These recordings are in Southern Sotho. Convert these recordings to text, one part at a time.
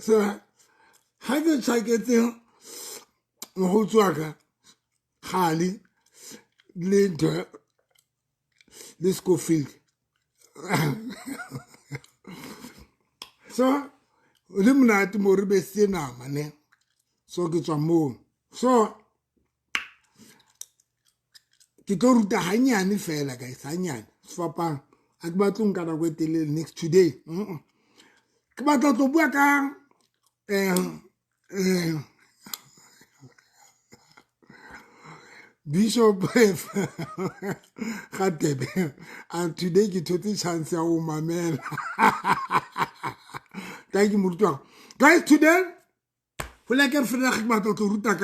So ha ke tjhaketse mokgotsi wa ka kgale le ntho le Scofield. So le monate mo re besitse nama ne. So ke tswa moo. So ke tlo ruta hanyane fela guys, hanyane. Sefapang ha ke batle ho nka nako e telele next today. Ke batla tlo bua ka Bishop Gatebe, and today ke thotse chance ya ho mamela. Thank you moruti wa ka. Guys, today ho lekker vandag ke batla tlo ruta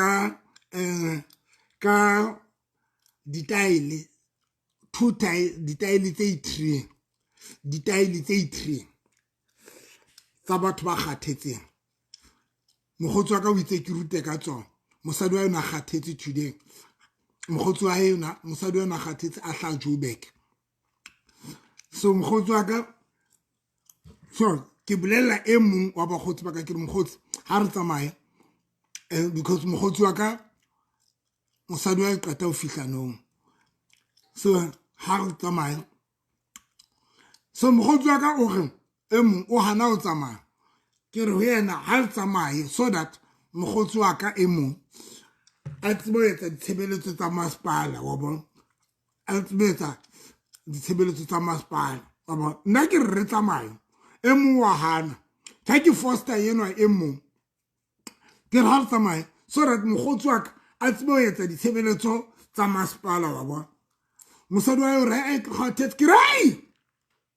ka ditaele, two ditaele tse three, ditaele tse three tsa batho ba kgathetseng. Mokgotsi wa ka o itse ke rute ka tsona. Mosadi wa yona kgathetse today. Mokgotsi wa yona, mosadi wa yona kgathetse a hla Joburg. So mokgotsi wa ka, so ke bolella e mong wa bakgotsi ba ka, ke re mokgotsi ha re tsamaye, because mokgotsi wa ka mosadi wa qeta ho fihla nong. So ha re tsamaye, so mokgotsi wa ka o re e mong o hana ho tsamaya. Ke re ho yena ha re tsamaye so that mokgotsi wa ka e mong a tsebe ho etsa ditshebeletso tsa masepala, wa bona, a tsebe ho etsa ditshebeletso tsa masepala, wa bona. Nna ke re re tsamaye, e mong wa hana. Ha ke foster enwa e mong, ke re ha re tsamaye so that mokgotsi wa ka a tsebe ho etsa ditshebeletso tsa masepala, wa bona. Mosadi wa hae o re, e ke kgathetse. Ke re, ai,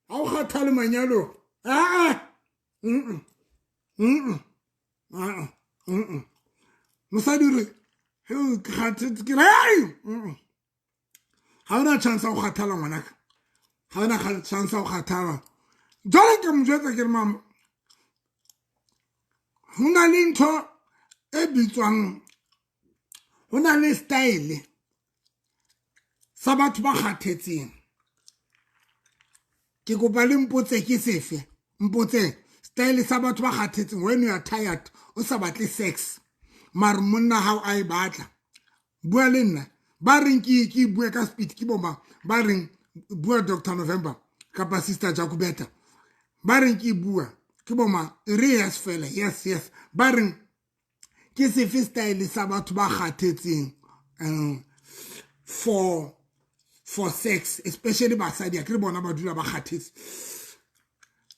ha o kgathale manyalong. Ah, Mosadi o re, ke kgathetse. Ke re, ai, Ha ona chance ya ho kgathala ngwanaka. Ha ona chance ya ho kgathala. Jwale ke mo jwetsa ke re, mama, ho na le ntho e bitswang, ho na le style sa batho ba kgathetseng. Ke kopa le mpotse ke sefe, mpotse style sa batho ba kgathetseng. When you are tired, o sa batle sex, mare monna hao a e batla. Bua le nna. Ba reng ke bue ka speed ke boma, ba reng bua Dr. November kapa Sister Jacobeta. Ba reng ke bua ke boma, re yes fela, yes yes. Ba reng ke sefe style sa batho ba kgathetseng for sex, especially basadi, a ke re bona ba dula ba kgathetse.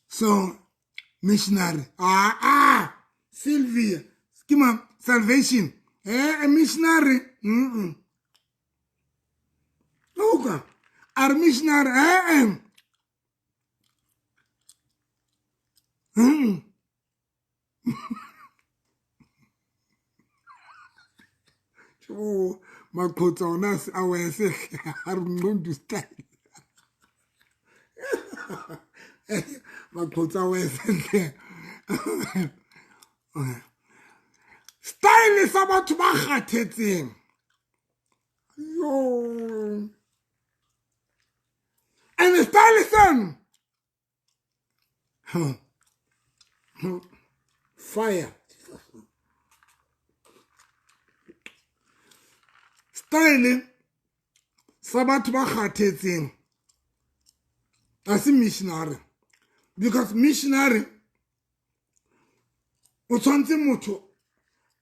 So missionary, Sylvia ke ma salvation, missionary, Uka are missionary, Oh, maqhotsa ona a wese a re nqondu style. Maqhotsa a wese. Style sa batho ba kgathetseng. Yo. And style seno. Fire. Style sa batho ba kgathetseng a se missionary, because missionary o tshwanetse motho,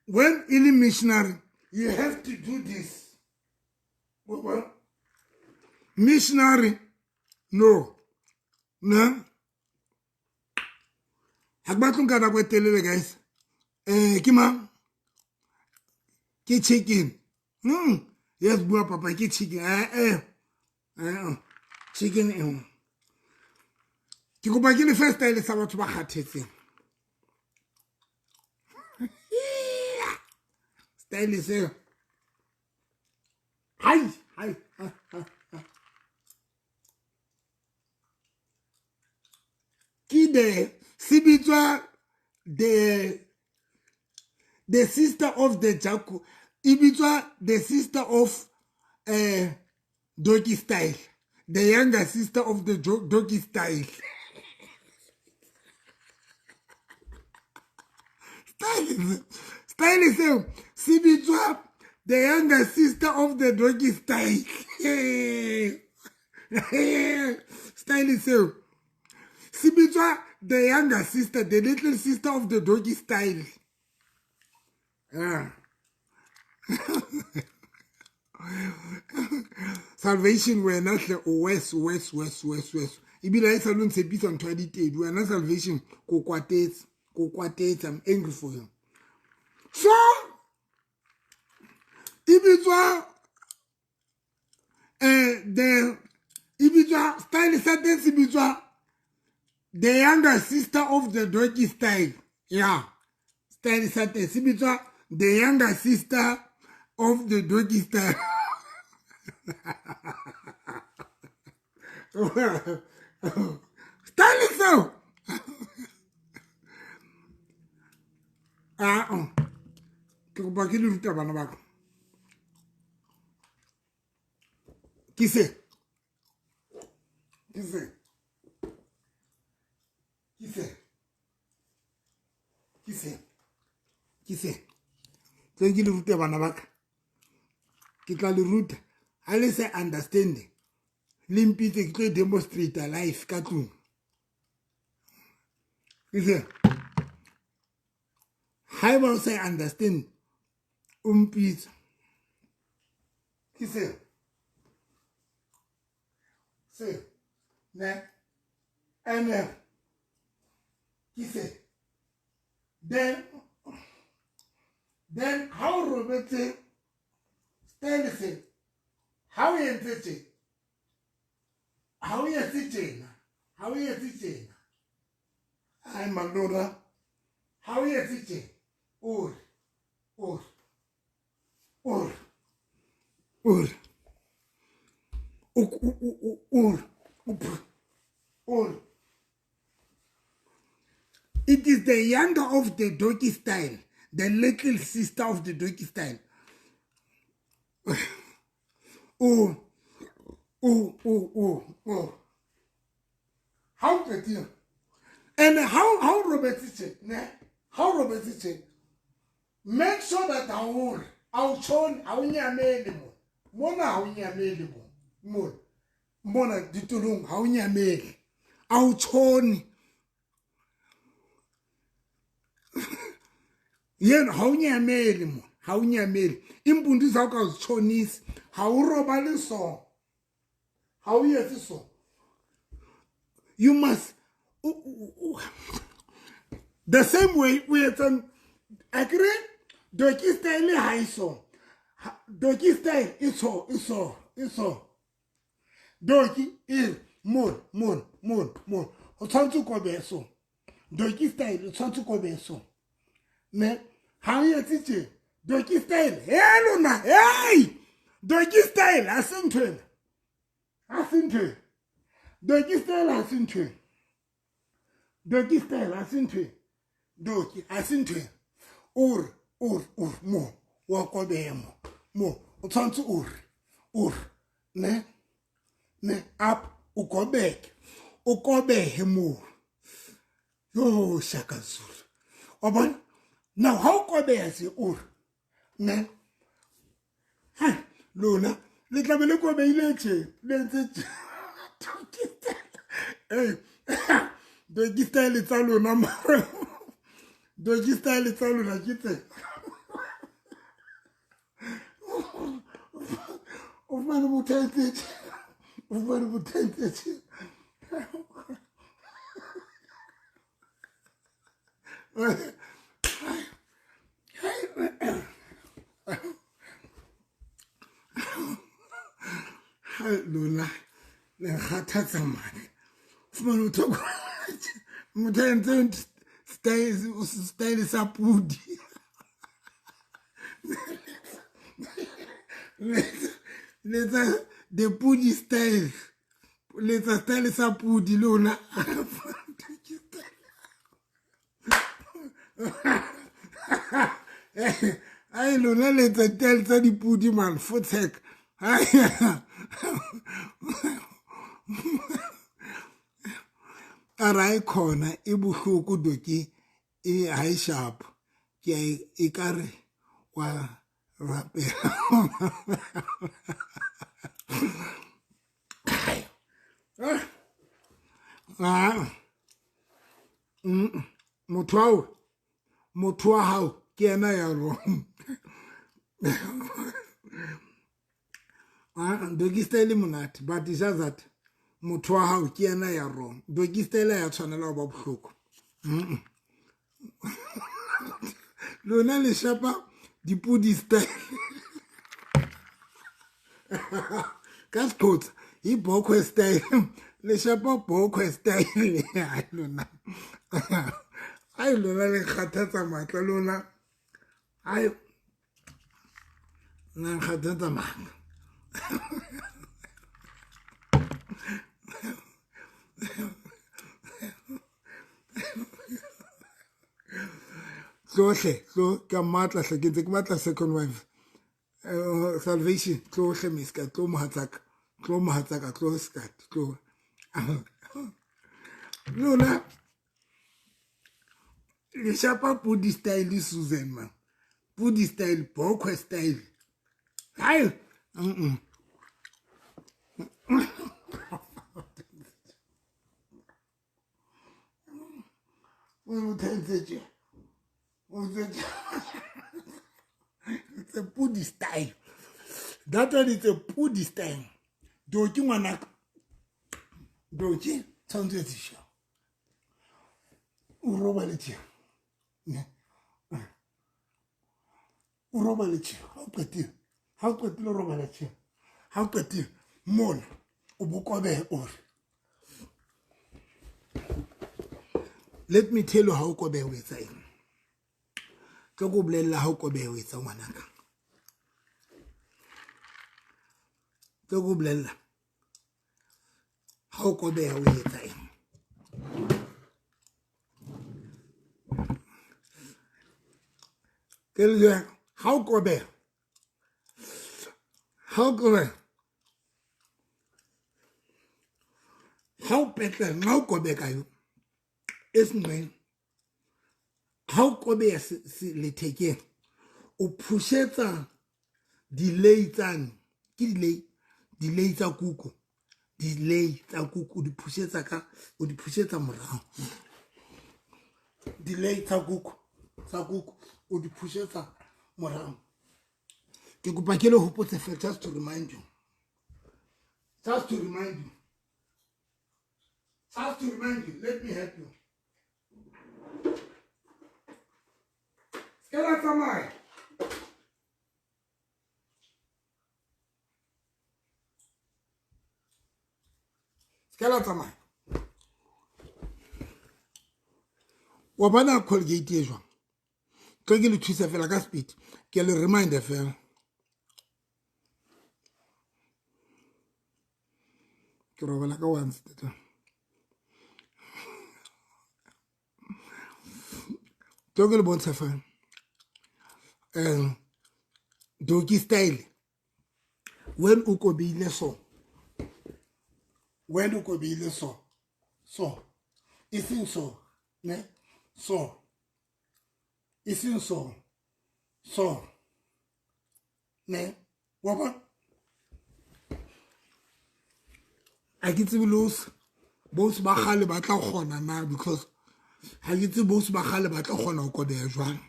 when e le missionary you have to do this. Missionary, no, ne ha ke batle nka nako e telele guys. Ke mang? Ke chicken. Yes, bua papa, ke chicken. Chicken e. Ke kopa ke le first style sa batho ba kgathetseng. Style seo. Hai, hai. Ke the se bitswa the sister of the Jaco. E bitswa the sister of doggy style. The younger sister of the doggy style. Style seo se bitswa the younger sister of the doggy style. Style seo se bitswa the younger sister, the little sister of the doggy style. Yeah. Salvation wena hle o wes wes wes wes wes. Ebile ha e sa lo ntshepisa ntho ya ditedu wena Salvation ko kwatetse, ko kwatetse. I'm angry for you. So e bitswa the e bitswa style sa teng se bitswa the younger sister of the doggy style. Yeah, style sa teng se bitswa the younger sister of the doggy style. Style seo. Ah, ke kopa ke le ruta bana ba ka. Ke se. Ke se. Ke se. Ke se. Ke se. Tse ke le ruta bana ba ka. Ke tla le ruta. Ha le se understanding. Le mpitse ke tlo demonstrate life ka tlung. Ke se. Haeba o sa understand, o mpitsa. Ke se. Se. Ne. Ene. Ke se. Then ha o robetse style se, ha o entse tje, ha o etse tjena, ha o etse tjena. Ai malora, ha o etse tje, o re, o re, o re, o re, o, o, o, o, o, o re. It is the younger of the doggy style, the little sister of the doggy style. Oh, oh, oh, oh, oh. How did you? And how robetse ne? How robetse? Make sure that our chon our nyamele mo. Mona ha o nyamele mo. Mona. Mona ditulong ha o nyamele. A o tshone. Yena ha o nyamele mo. Ha o nyamele. Impundu tsa ka o tshonisa. Ha o robale so. Ha o etse so. You must the same way we etsan agree doggy style ha e so. Doggy style e so e so e so. Doggy e more more more more. O tshwantse ko be so. Doggy style o tshwantse ko be so. Ne ha o etse tje doggy style he lona hey doggy style ha se ntho ena. Ha se ntho ena. Doggy style ha se ntho ena. Doggy style ha se ntho ena. Doggy ha se ntho ena. Or mo wa kobeya mo mo o tshwantse or ne ne up o kobeke o kobehe mo yo Shaka Zulu wa bona. Now ha o kobeha se or ne ha lona le tla be le kobeile tje le ntse tje hey doggy style tsa lona mara doggy style tsa lona ke tse o fumane motho a etse tje o fumane motho a etse tje. Lona le nkgathatsa mane. Fumane motho motho a entse style sa pudi. Letsa the pudi style. Letsa style sa pudi lona. Ai lona letsa style tsa dipudi man fotsek. Ara e khona e bohloko doki e ha e sharp. Ke a ekare wa rapela. Motho motho wa hao ke yena ya wrong. Doggy style monate, but it's just that motho wa hao ke yena ya wrong. Doggy style ya tshwanela ho ba bohloko. Lona le shapa dipudi style. Ka Sexhosa ibhokhwe style. Le shapa bhokhwe style. Ai lona. Ai lona le kgathatsa matla lona. Ai nna kgathatsa matla. Tsohle tlo ka matla hle ke ntse ke batla second wife. Salvation tlohle miska tlo mohatsaka tlo mohatsaka tlo skat tlo lona le shapa pudi style Susan man, pudi style bhokhwe style. Hayi it's a pudi style. That one is a pudi style. Doki ngwanaka, doki tshwanetse tshishwa o robale tje, o robale tje. Ha o qetile, ha o qetile o robala tje, ha o qetile mona o bokobehe ore. Let me tell you how kobehe o etsa eng. Tlo ko bolella how kobehe o etsa ngwanaka. Tlo ko bolella how kobehe o etsa eng. Ke le how kobehe. How kobehe. How petla how kobehe ka yo. Esinqeni ha o kobeha lethekeng o phushetsa delay tsane ke delay tsa kuku, delay tsa kuku o di phushetsa ka o di phushetsa morao. Delay tsa kuku o di phushetsa morao. Ke kopa ke le hopotse fela, just to remind you, just to remind you, just to remind you. Let me help you. Ska la tsamaya. Ska la tsamaya. Wa bona Colgate e jwang? Tlo ke le thusa fela ka speed. Ke le reminder fela. Ke robala ka once tata. Tlo ke le bontsha fela. Doggy style. When o kobile so, when o kobile so, so, iseng so, ne, so, iseng so, so, ne, wa bona? Ha ke tsebe le boss ba kgale ba tla kgona na, because ha ke tsebe boss ba kgale ba tla kgona ho kobeha jwang.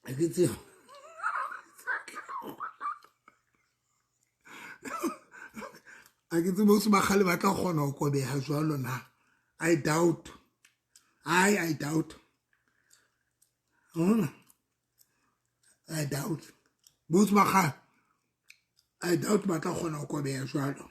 Ha ke tsebe. Ha ke tsebe boss ba kgale ba tla kgona ho kobeha jwalo na. I doubt. I doubt. I doubt. Boss ba kgale I doubt ba tla kgona ho kobeha jwalo.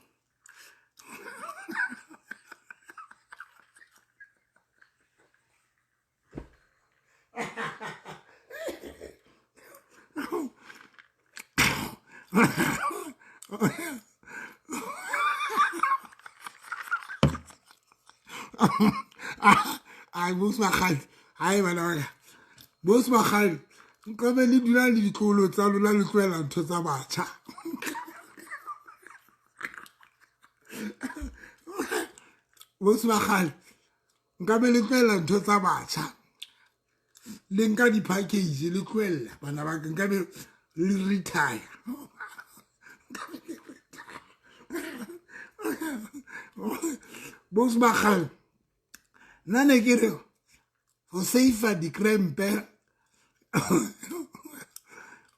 Ai boss ba kgale, ai bana ba ka. Boss ba kgale nkabe le dula le ditlolo tsa lona le tlohela ntho tsa batjha. Boss ba kgale nkabe le tlohela ntho tsa batjha. Le nka di-package le tlohella bana ba ka, nkabe le retire. Bos ba kgale nna ne ke re go save dikrempe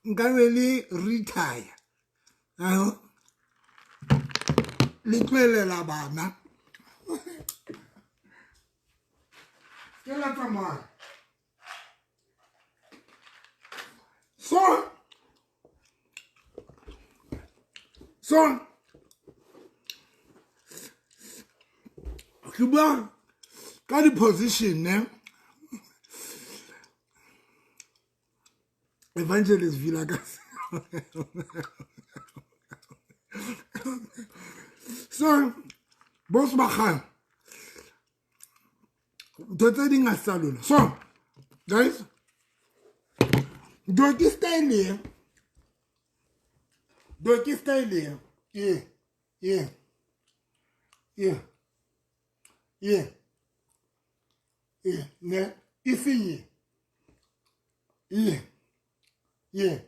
nkabe le retire, le tlohelela bana. Ke la tsamaya. So ke bua ka di-position ne. Evangelist Vilakazi. So bos ba kgale ntho tse ding a sa lona. So guys, doggy style e, doggy style e, yeah yeah yeah yeah yeah ne e senye yeah yeah.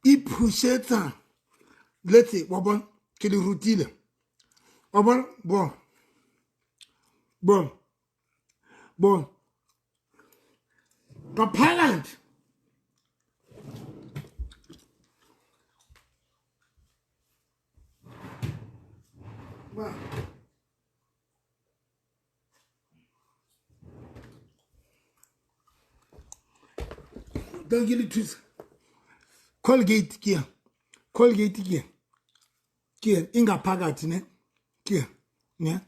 E phušetsa letse wa bona ke le rutile wa bona bo bo bo ka phakathi. Ba ke le thusa Colgate ke ya, Colgate ke ya, ke ya ingaphakathi ne, ke ya ne.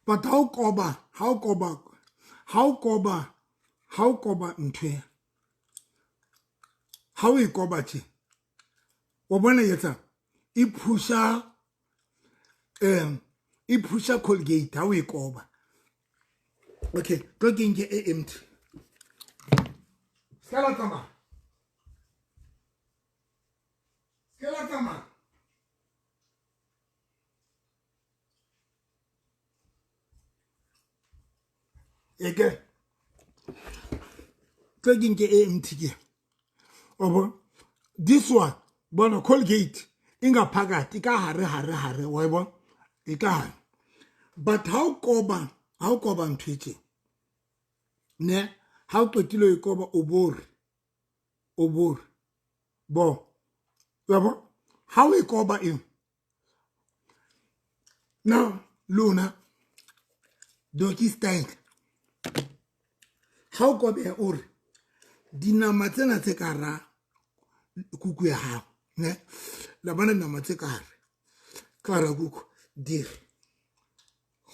But ha o koba, ha o koba, ha o koba, ha o koba ntho e, ha o e koba tje, wa bona etsa e phusha, e phusha Colgate ha o e koba. Okay, tlo ke nke e empty. Ska la tsamaya. Ska la tsamaya. Eke tlo ke nke e empty ke. Obo this one bona Colgate ingaphakathi ka hare hare hare wa e bona e ka hare. But ha o koba, ha o koba ntho e tje ne, ha o qetile ho e koba o bore, o bore bo wa bona ha o e koba eng. Now lona doggy style ha o kobeha o re dinama tsena tse ka hara kuku ya hao ne, la bona dinama tse ka hare ka hara kuku di re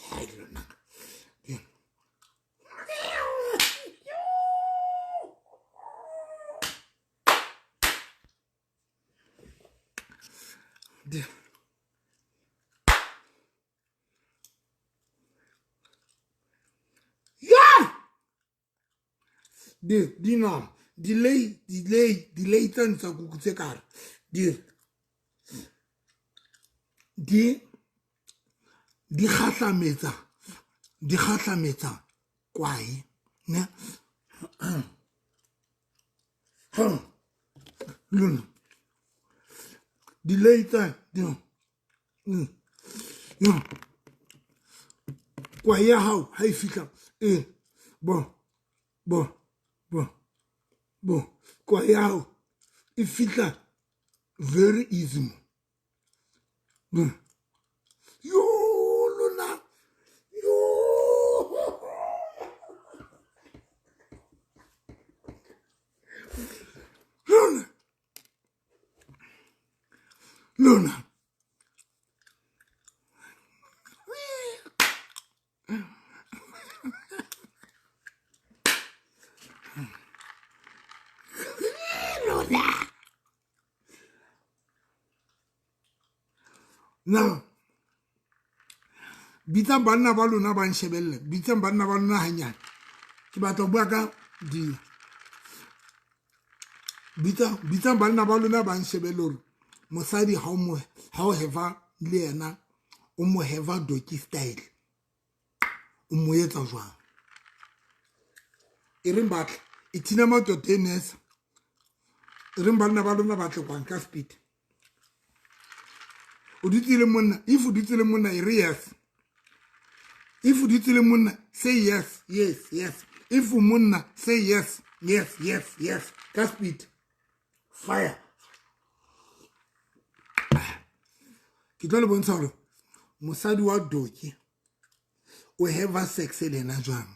hai lona di yeah di dinama delay delay delay tsane tsa kuku tse ka hare di di di kgahlametsa, di kgahlametsa kwae ne. Lona delay tsa di kwae ya hao ha e fihla e bo bo bo bo kwae ya hao e fihla very easy mo. Yo lona yo lona lona lona. Now bitsang banna ba lona ba nshebelle, bitsang banna ba lona hanyane. Ke batla ho bua ka di bitsang banna ba lona ba nshebelle hore mosadi ha o mo, ha o heva le yena o mo have doggy style o mo etsa jwang. E reng batla e thina madoda enesa e reng banna ba lona batle kwang ka speed. O dutse le monna, if o dutse le monna e re yes. If o dutse le monna say yes, yes, yes. If o monna say yes, yes, yes, yes. Ka speed. Fire. Ke tlo le bontsha hore mosadi wa doki o have sex le yena jwang.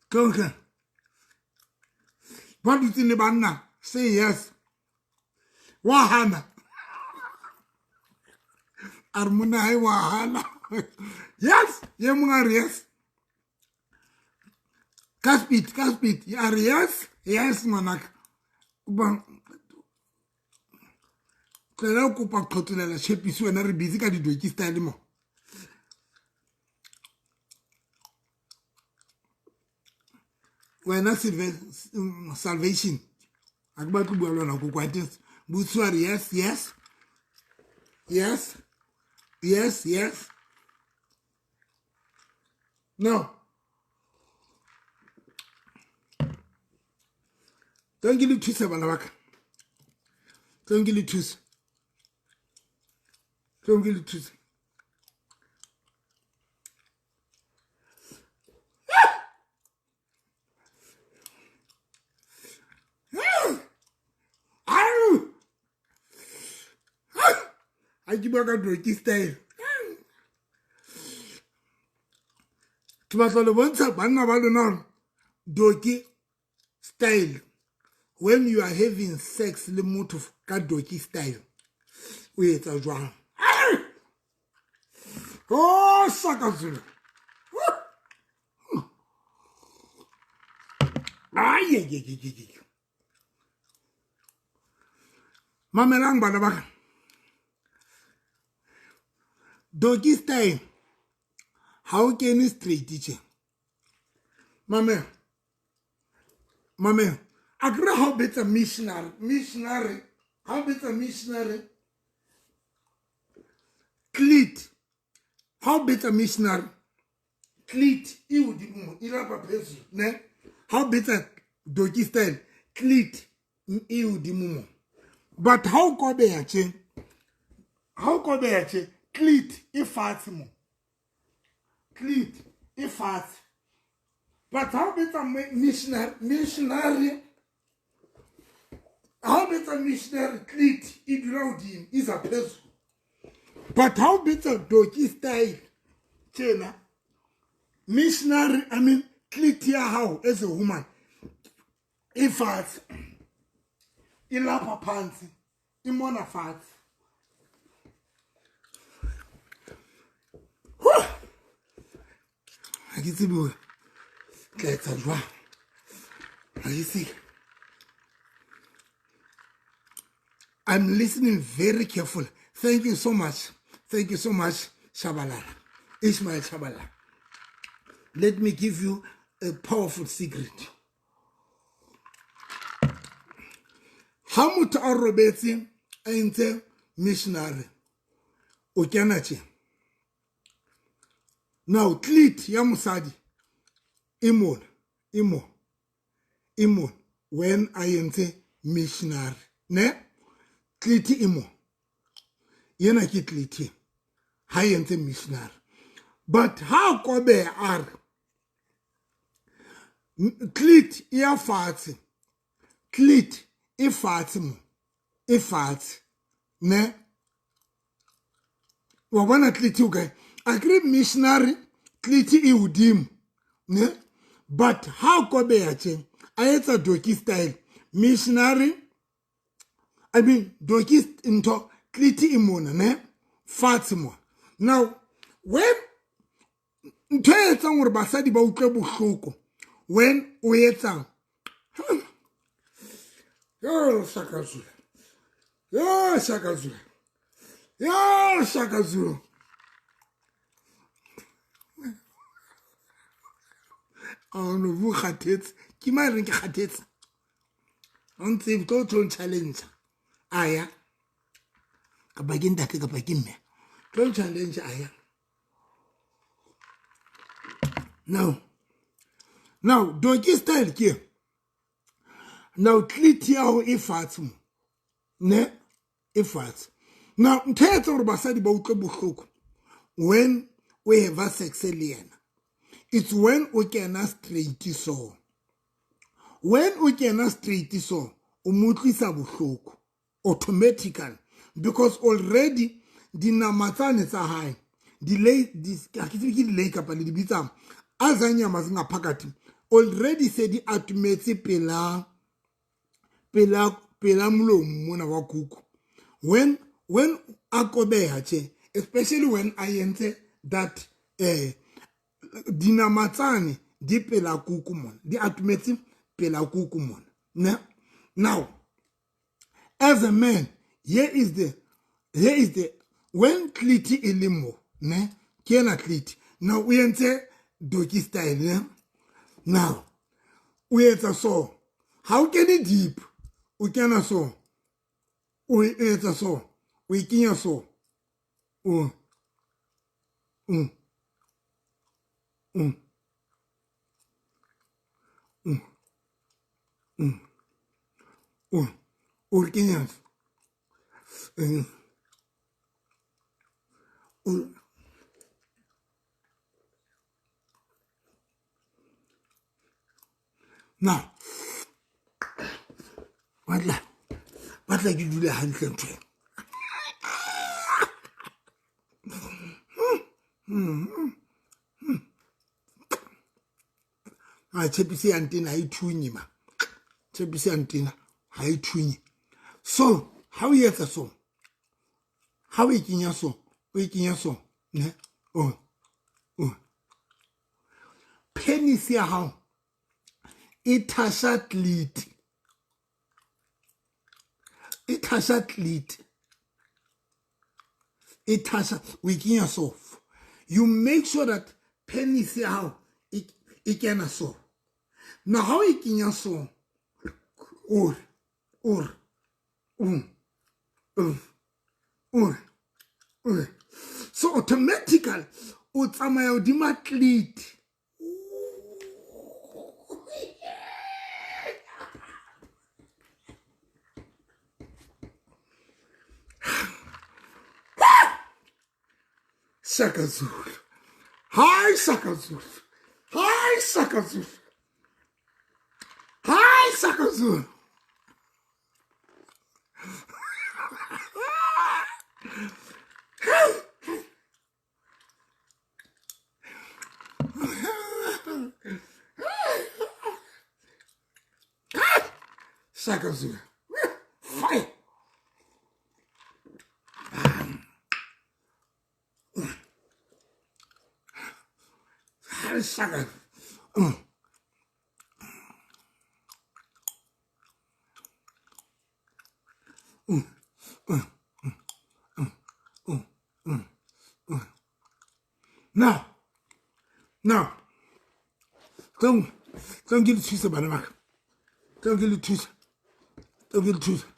Tloga ba dutse le banna say yes. Wa hana a re monna hae wa hana. Yes, ye mongwe a re yes. Ka speed, ka speed. A re yes, yes ngwanaka. Tlela o kopa qhotsolela tšhepisi wena re busy ka di-doggy style mo. Wena salvation a ke batle bua le wena ko kwatetse. Botsi wa re yes, yes, yes, yes, yes. No. Thank you le thuse bana ba ka. Thank you le thuse. Thank you le thuse. Ha ke bua ka doggy style. Ke batla le bontsha banna ba lona hore doggy style, when you are having sex le motho ka doggy style o etsa jwang. Oh Shaka Zulu. Ay. Mamelang bana ba ka. Doggy style ha o kene straight tje. Mamela. Mamela. A kry ha o betsa missionary, missionary, ha o betsa missionary clit. Ha o betsa missionary clit e hodimo e lapa phezulu ne. Ha o betsa doggy style clit e hodimo mo. But ha o kobeya tje, ha o kobeya tje clit e fatshe mo. Clit e fatshe. But ha o betsa missionary, missionary, ha o betsa missionary clit e dula hodimo e sa phezulu. But ha o betsa doggy style tjena missionary, I mean clit ya hao as a woman e fatshe, e lapa phansi, e mona fatshe. Ha ke tsebe hore tla etsa jwang. Ha ke tsebe. I'm listening very careful. Thank you so much. Thank you so much, Shabalala. Ishmael Shabalala. Let me give you a powerful secret. Ha motho a robetse a entse missionary, o kena tje. Now clit ya mosadi e mona, e mo, e mona when a entse missionary, ne? Clit e mo. Yena ke clit ha e entse missionary. But ha kobe a re clit e ya fatshe, clit e fatshe mo, e fatshe, ne? Wa bona clit o kae? A kry missionary clit e hodimo, ne? But ha kobeya tje a etsa doggy style missionary, I mean doggy ntho clit e mona, ne? Fatshe mo. Now when ntho e etsang hore basadi ba utlwe bohloko when o etsang yo Shaka Zulu, yo Shaka Zulu, yo Shaka Zulu. Oh no, bo kgathetse. Ke mang reng ke kgathetse? O ntse tlo tlo challenge. Aya. Kapa ke ntate kapa ke mme. Tlo challenge aya. Now, now doggy style ke. Now clit ya ho e fatshe mo. Ne e fatshe. Now ntho e etsa hore basadi ba utlwe bohloko when o have sex le yena. It's when o kena straight so. When o kena straight so, o mo utlwisa bohloko automatically because already dinama tsane tsa hae delay ha ke tsebe ke delay kapa le di bitsang a zanyama zingaphakathi already se di atumetse pela pela pela molomo mona wa kuku. When a kobeha tje, especially when a entse that dinama tsane di pela kuku mona, di atumetse pela kuku mona. Ne? Now, as a man, here is the when clit e le mo, ne? Ke ena clit. Now o entse doggy style, ne? Now o etsa so. Ha o kene deep, o kena so. O etsa so. O e kenya so. O mm mm mm mm o o kenya o now batla ke dule hantle ntho. A tshepisi ya ntena ha e thunye ma. Tshepisi ya ntena ha e thunye. So, ha o etsa so, ha o e kenya so, o e kenya so, ne? O. O. Penis ya hao e thasha clit. E thasha clit. E thasha, o e kenya so. You make sure that penis ya hao e kena so. Now ha o e kenya so, or so automatically o tsamaya hodima clit. Shaka Zulu. Hi Shaka Zulu. Hi Shaka Zulu. Hi Shaka Zulu. Shaka Zulu. Fire. Shaka. Now, don't get it twisted, bana baka. Don't get it twisted. Don't get it twisted.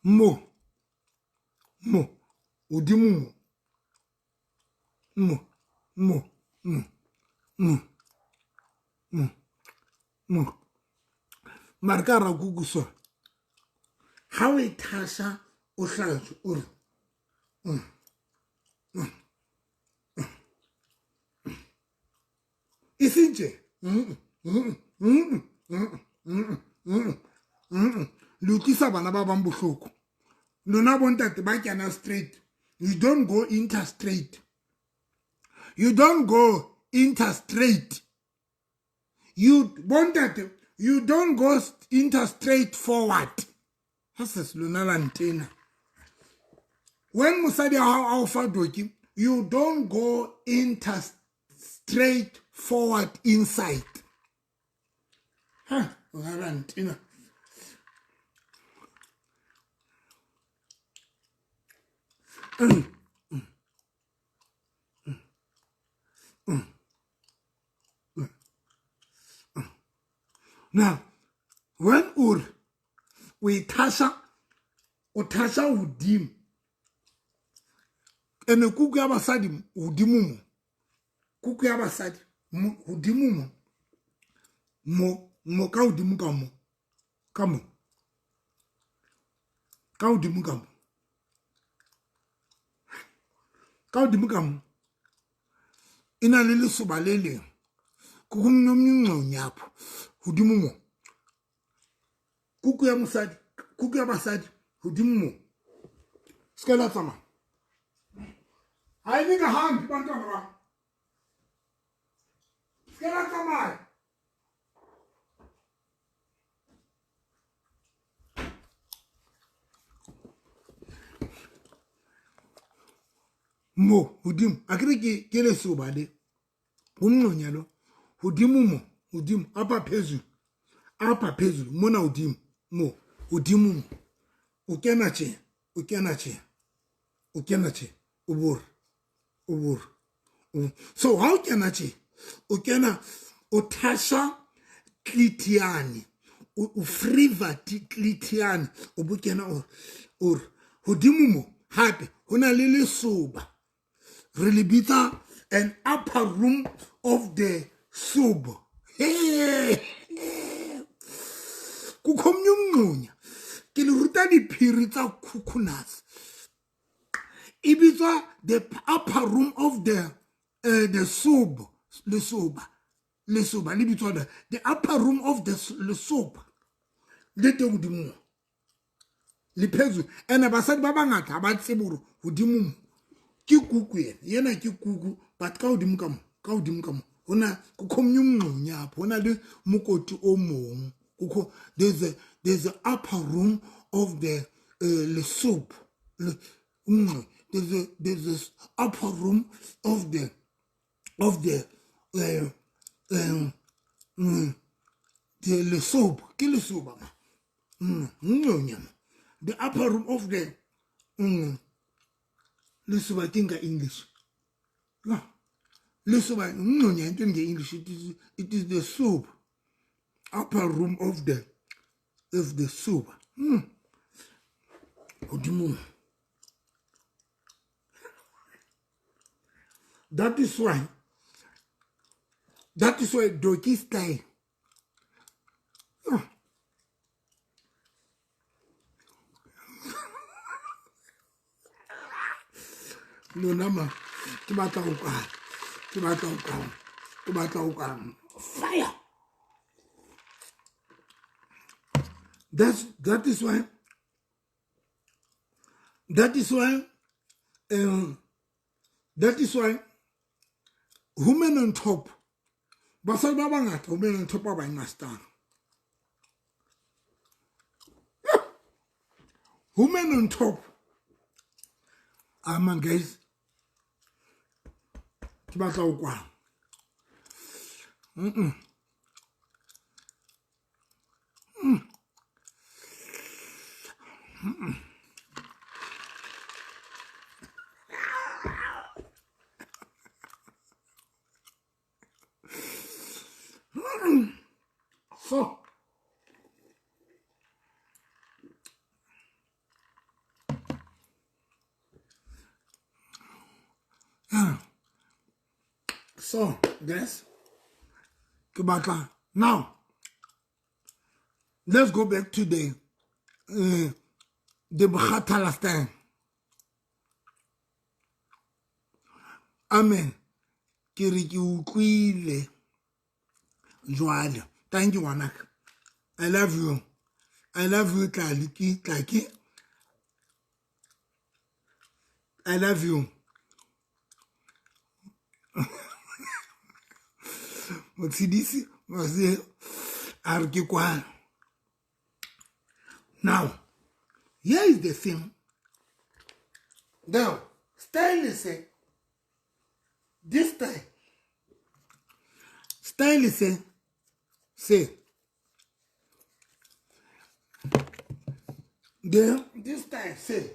Mo, odimu, mo, mo, mo, mo, mo, mo. Marka ra kuku so. Ha o e thasha o hlatswe o re e seng tje. Le utlwisa bana ba bang bohloko. Lona bontate ba kena straight. You don't go inter straight. You don't go inter straight. You bontate, you don't go inter straight forward. This lona la ntena. When mosadi ha o fa doki, you don't go inter straight forward inside. Ha, lona la ntena. Now, when ur we tasha o tasha udim Ene kuku ya basadi hodimo mo. Kuku ya basadi hodimo mo. Mo mo ka hodimo ka mo. Ka mo. Ka hodimo ka mo. Ka hodimo ka mo. E na le lesoba le leng. Kukhu mnyomnyongqonyapho hodimo mo. Kuku ya mosadi, kuku ya basadi hodimo mo. Se ka la tsamaya. Hayi ningahambi bantwana bam. Se ka la tsamaya. Mo hodimo a kere ke lesoba le umnqonya lo hodimo mo hodimo apha phezulu apha phezulu mona hodimo mo hodimo mo o kena tje o kena tje o kena tje o bore o bore. So ha o kena tje o kena o thasha klitiane o freeva klitiane o bo kena o hodimo mo hape ho na le lesoba re le bitsa an upper room of the sub. Kukho omnye umngxunya ke le ruta diphiri tsa khukhunasi e bitswa the upper room of the sub lesoba lesoba le bitswa the upper room of the lesoba le teng hodimo le phezulu. Ene basadi ba bangata ha ba tsebe hore hodimo mo ke kuku ena yena ke kuku but ka hodimo ka mo ka hodimo ka mo hona kukho omnye umngxunya apho hona le mokoti o mong kukho there's a upper room of the lesoup there's this upper room of the the lesoup ke lesoba ma the upper room of the lesoba ke nka English la lesoba ngconya into nge English it is the soup upper room of the soup. Hodimo. That is why doggy style. Lona ma ke batla ho kwala ke batla ho kwala ke batla ho kwala fire. That is why women on top basadi ba bangata women on top ba ba understand. Women on top. Man guys ke batla ho kwala. So so guys, ke batla now let's go back to the Bokgathala style. Amen. Ke re ke utlwile jwale. Thank you ngwanaka. I love you. I love you Tlaki Tlaki. I love you. Motshidisi mase a re ke kwana. Now, here is the thing. Now, style is this style. Style is say then this time say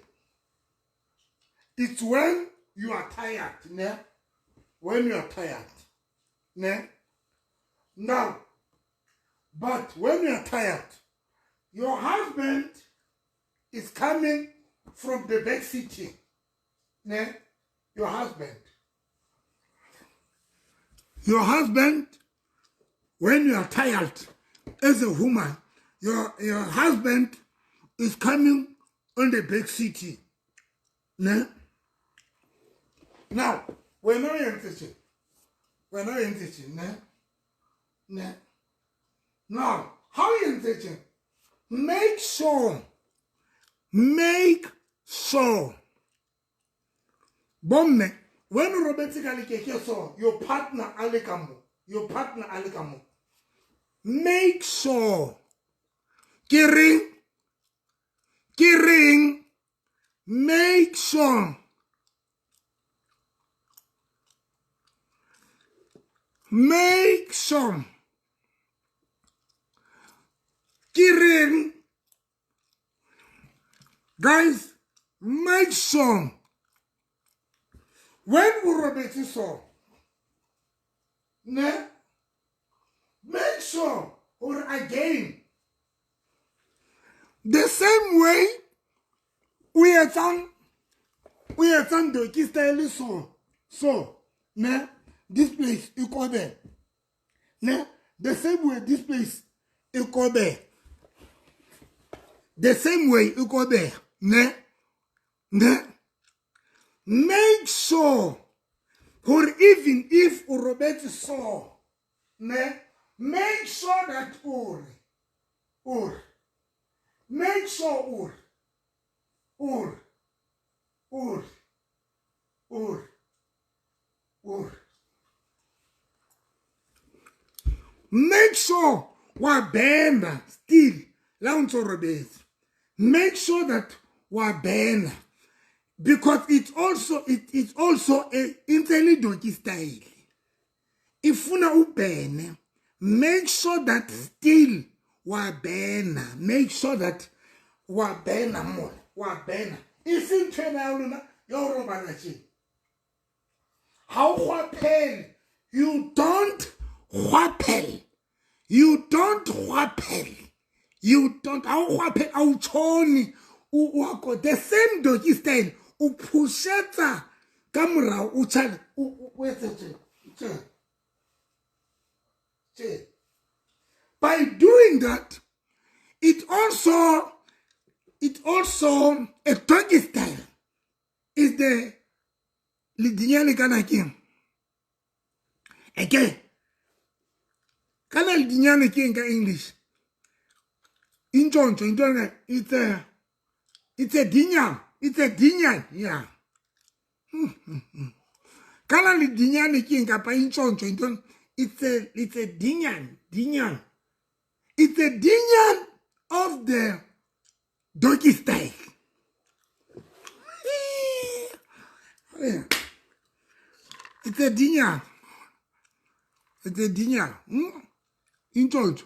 it's when you are tired, ne? When you are tired, ne? Now, but when you are tired, your husband is coming from the back city, ne? Your husband. Your husband, when you are tired as a woman, your husband is coming on the back seat. Ne? Now, when I entse when I entse ne? Ne? Now, how you entse? Make sure, bomme, when o robetse ka lekeke so, your partner a le ka mo, your partner a le ka mo, make sure, ke reng, make sure, make sure, ke reng, guys, make sure, when o robetse so, ne, make sure, or again, the same way o etsang doggy style so, ne, this place e kobe, ne, the same way this place e kobe, the same way e kobe, ne, ne, make sure, or even if o robetse so, ne, make sure that or make sure or make sure wa benda still la o ntso robetse. Make sure that wa benda, because it's also a intele doggy style. Ifuna u bene, make sure that still wa bena, make sure that wa bena more, wa bena. If ntho ya lona ya ho robala tje, ha o kgwaphele, you don't kgwaphele, you don't kgwaphele, you don't, ha o kgwaphele, ha o tshone, o ko the same doggy style, o pushetsa ka morao, o tshane, o etse tje, tje. By doing that, it also a doggy style is the ledinyane kana keng? Again, kana ledinyane keng ka English? Intshontsho, intshontsho, it's a dinyan, it's a dinyan, yeah. Kana ledinyane keng kapa intshontsho, intshontsho, it's a dinyan, dinyan. It's a dinyan of the doggy style. Yeah. It's a dinyan. It's a dinyan. Intshontsho.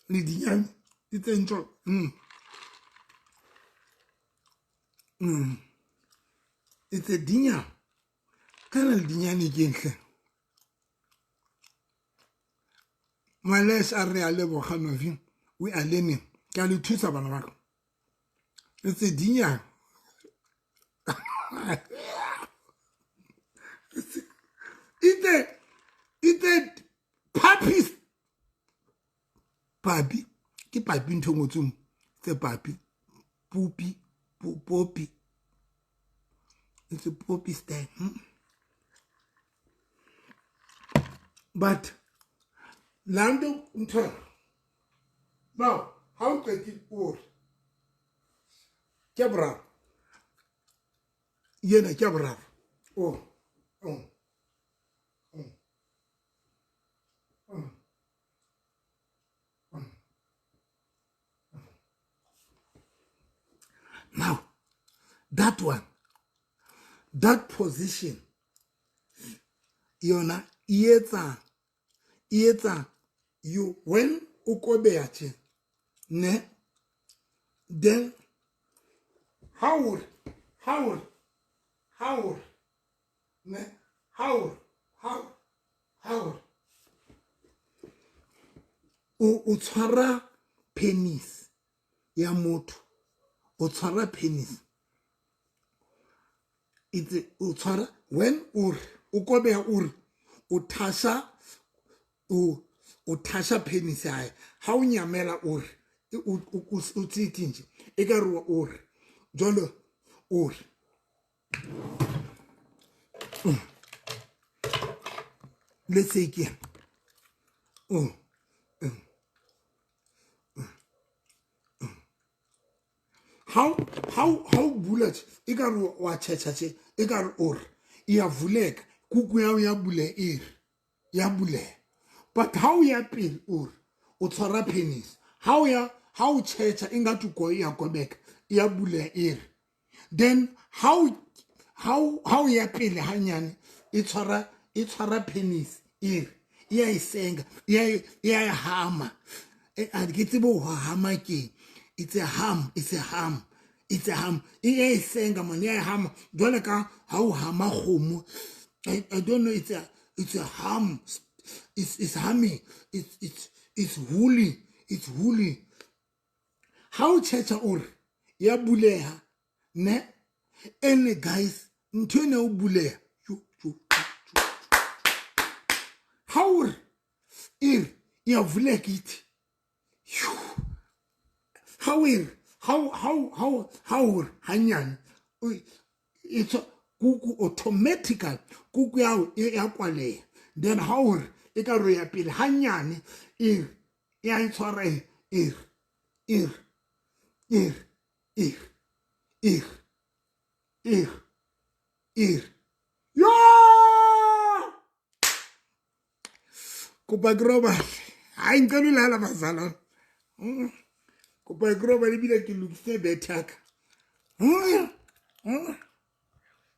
Lidinyan. It's a intshontsho. It's a dinyan. Kana lidinyane keng hle? Males a re a leboga Novi, we are learning. Ke a le thusa bana ba ka. It's a dinyan. It's a puppy. Papi. Ke papi ntho ngotsong. It's a papi. Pupi. Poppy. It's a poppy style. But Lando ntho. Now, how qetile o ke boraro. Yena ke boraro. Oh. Oh. Oh. Oh. Oh. Now, that one, that position, yona e etsa you when o kobeya tje, ne, then how ne, how o tshwara penis ya motho, o tshwara penis. Itse o tshwara when o re o kobeha o re o thasha o thasha penis ya hae. Ha o nyamela o re o tsithi nje ekare o re jwalo o re let's say ke oh how bula tje e ka re wa tšhetšha tše e ka re o re e ya vuleka kuku ya ya bule e re ya buleha but ha o ya pele o re o tshwara penis ha o ya ha o tšhetšha e ngathi ko ya kobeka e ya buleha e re then ha o ya pele hanyane e tshwara e tshwara penis e re e ya e senga e ya e hama a ke tsebe ho hama keng. It's a hum, it's a hum, it's a hum. E ya e senga man, ya e hama jwale ka ha o hama kgomo. I don't know, it's a hum. It's humming. It's woolly. It's woolly. Ha o tjhetjha o re ya buleha ne ene guys ntho ene o buleha ha o re e re ya vuleka ithi ha o re ha o re hanyane it's kuku automatically kuku ya e ya kwaleha then ha o re e ka re ya pele hanyane e re ya e tshwara e e re e re e re e re e re e re e re yo kopa ke robale. Hayi, ngicela ulala bazalwane. Kopa ke robale ebile ke lokise bethe ya ka.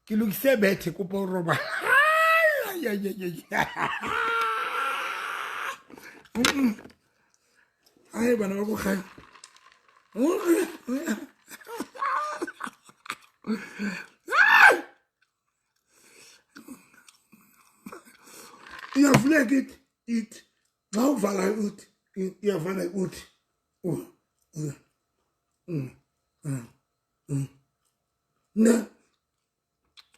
Ke lokise bethe, kopa o robala. Ai, ai, ai, ai. Ai, bana ba ko gae. Iyavuleka ithi ithi xa uvala uthi iyavala uthi ne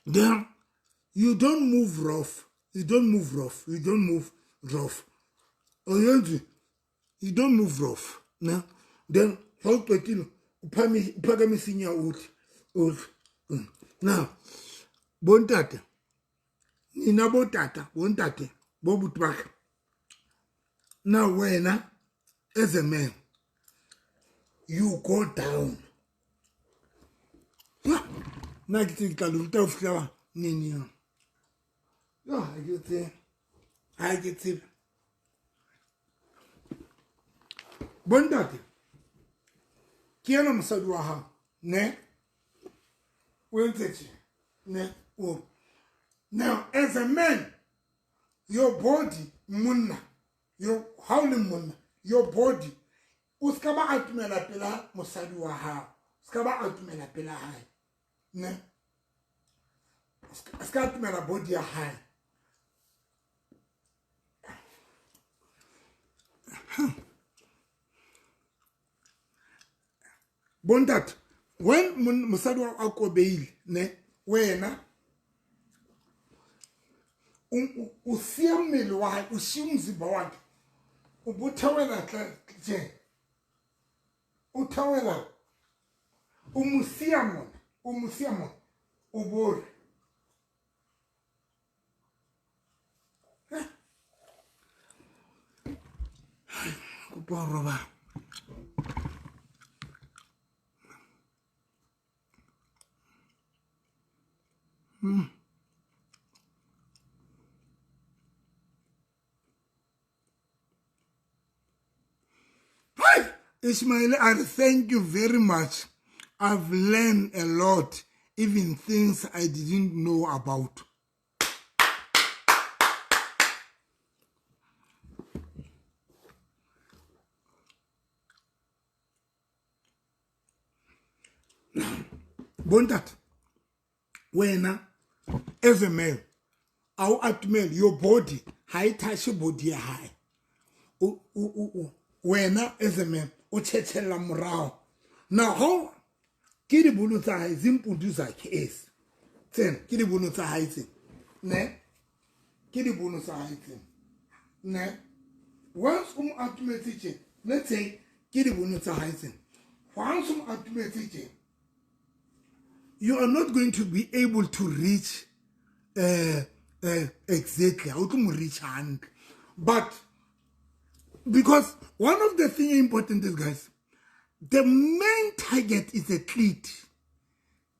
then you don't move rough, you don't move rough, you don't move rough, oyenzi you don't move rough ne. Then xa uqedile uphakamisa inyawo uthi uthi now bontate nina botata bontate bobuti bakhe. Now wena as a man you go down. Nna ke tse ke tla le ruta ho fihla neng eo. Yo, ha ke tsebe, ha ke tsebe. Bontate, ke ena mosadi wa hao ne o entse tje ne o. Now as a man your body monna your ha o le monna your body o ska ba atumela pela mosadi wa hao, o ska ba atumela pela hae ne, o ska atumela body ya hae. Bontate, when mosadi wa a kobeile ne wena o siya mmele wa hae, o siya umzimba wakhe, o bo theohela tje, o theohela o mo siya mona, o mo siya mona, o bo re kopa ho robala. Hi, Ismail, I thank you very much. I've learned a lot, even things I didn't know about. Bontate, wena as a man, a o atumele your body ha e touch body ya hae. Wena as a man o tjhetjhella morao. Now how ke dibolo tsa hae zimpundu zakhe ezi Tsena ke dibono tsa hae tsena, ne? Ke dibono tsa hae tsena, ne? Once o mo atumetse tje, let's say ke dibono tsa hae tsena. Once o mo atumetse tje, you are not going to be able to reach exactly. Ha o tlo mo reach hantle. But because one of the thing important is, guys, the main target is a clit.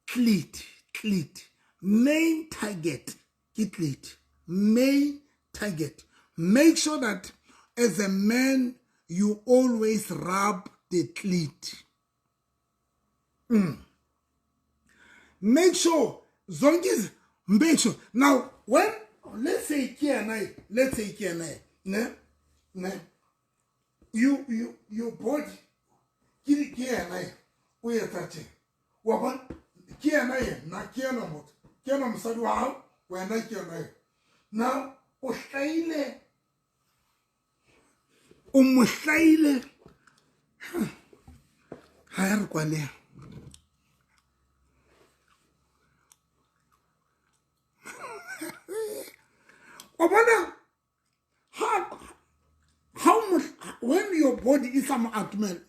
Clit, clit. Main target ke clit. Main target. Make sure that as a man, you always rub the clit. Make sure, zonke, make sure. Now, when, let's say ke yena, let's say ke yena, ne, ne, you, your body, ke yena, o etsa tje. Wa bona, ke yena yena, ke yena motho, ke yena mosadi wa hao, wena ke yena yena. Now, o hlaile, o mo hlaile, ha ya re kwaleha. O bona, how when your body is some atumela,